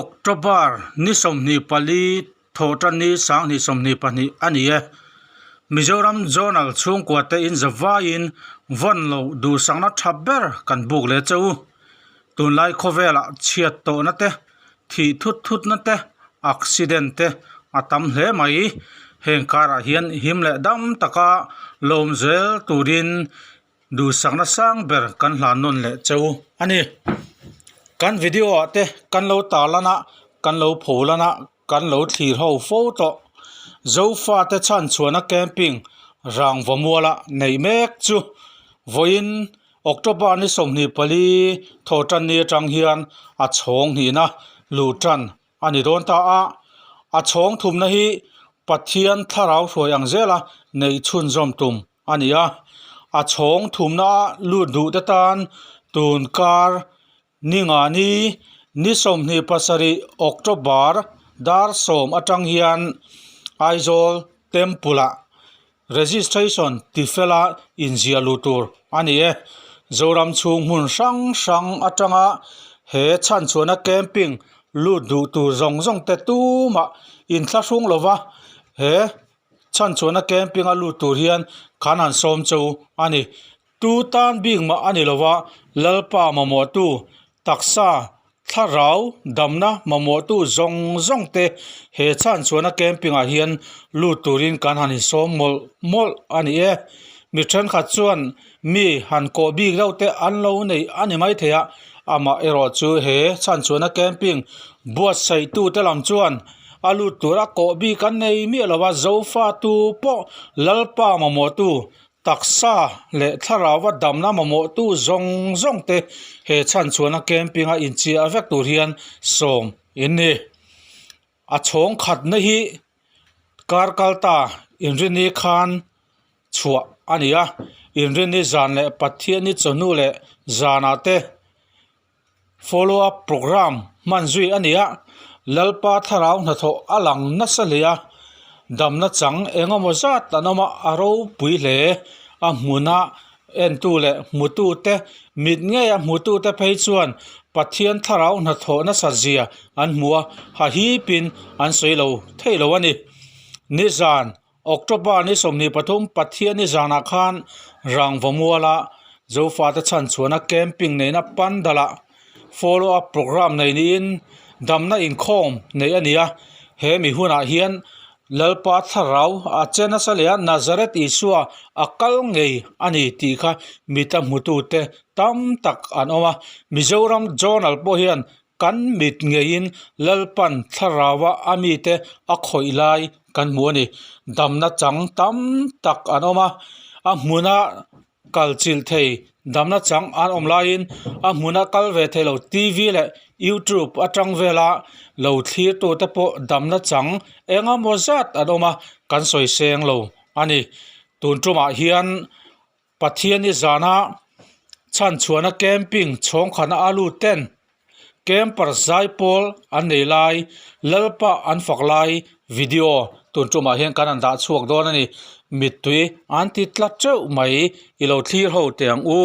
October ni 24 thawhtan ni sanghnih 22 a ni e. Mizoram Zonal chhungkua te in zavaiin vawn loh duhsakna tha ber kan buk leh che u. Tunlai khawvelah chhiat tawhna te, thih thut thutna te, accident te a tam hle mai. Heng karah hian him leh dam taka lawm zel turin Duhsakna sang ber kan hlan nawn leh cheu a ni. Kan video ah te kan lo tarlan a, kan lo pholan a, kan lo thlir ho fo tawh. Zofa te chhanchhuahna camping rangva muala neih mek chu vawiin October ni 24 thawhtan ni atang hian a chhawng hnihna luh tan a ni dawn ta a, a chhawng thumna hi Pathian thlarau hruai ang zela neih chhunzawm tum a ni a, a chhawng thumna a lut duh te tan tun kar ni nga ni ni 27 October dar 10 atang hian Aizawl Temple ah registration tifela inziah luh tur a ni e. Zoram chhung hmun hrang hrang atanga he chhanchhuahna camping lut duh tur zawng zawng te tumah inthlahrung lova he Chhanchhuahna camping a lut tur hian khan han sawm chu a ni. Tu tan bik mah a ni lova, Lalpa mamawhtu, taksa, thlarau, damna mamawhtu zawng zawng te he chhanchhuahna camping ah hian lut turin kan han insawm mawlh mawlh a ni e. Mi thenkhat chuan mi han kawh bik deuh te an lo nei a ni maithei a, amah erawh chu he chhanchhuahna camping buatsaihtu te lam chuan A lut tura kawh bik an nei miah lo a, Zofa tu pawh Lalpa mamawhtu, taksa leh thlarau a damna mamawhtu zawng zawng te he chhanchhuahna camping a inchiah vek tur hian sawm in ni. A chhawng khatna hi kar kalta inrini khan chhuah a ni a, inrini zan leh Pathianni chawhnu leh zanah te Follow up programme hman zui a ni a, Lalpa thlarau hnathawh a lang nasa hle a, damna chang eng emaw zat an awm a, a ropui hle. A hmuna entu leh hmutu te, mit ngeia hmutu te phei chuan Pathian thlarau hnathawh nasa zia an hmu a, hahipin an sawi lo thei lo a ni. Nizan October ni 23 Pathianni zanah khan Rangvamuala Zofate chhanchhuahna camping neihna Pandalah follow up programme nei niin damna inkhawm neih a ni a, he mi hunah hian Lalpa thlarau a che nasa leh a, Nazareth Isua a kal ngei a ni tih kha mita hmutute tam tak an awm a, Mizoram Journal pawh hian Kan mit ngeiin Lalpan thlaraua a mite a khawih lai kan hmu a ni. Damna chang tam tak an awm a, a hmuna kal chilh thei damna chang an awm laiin a hmuna kal ve thei lo TV leh YouTube atang vela lo thlir tute pawh damna chang eng emaw zat an awm a, kan sawi seng lo a ni. Tun tumah hian Pathianni zana chhanchhuahna camping chhawngkhana a lut ten camper zaipawl an nei lai Lalpa an fak lai video tun tumah hian kan han dah chhuak dawn a ni mittui an ti tlat teuh mai i lo thlir ho teh ang u.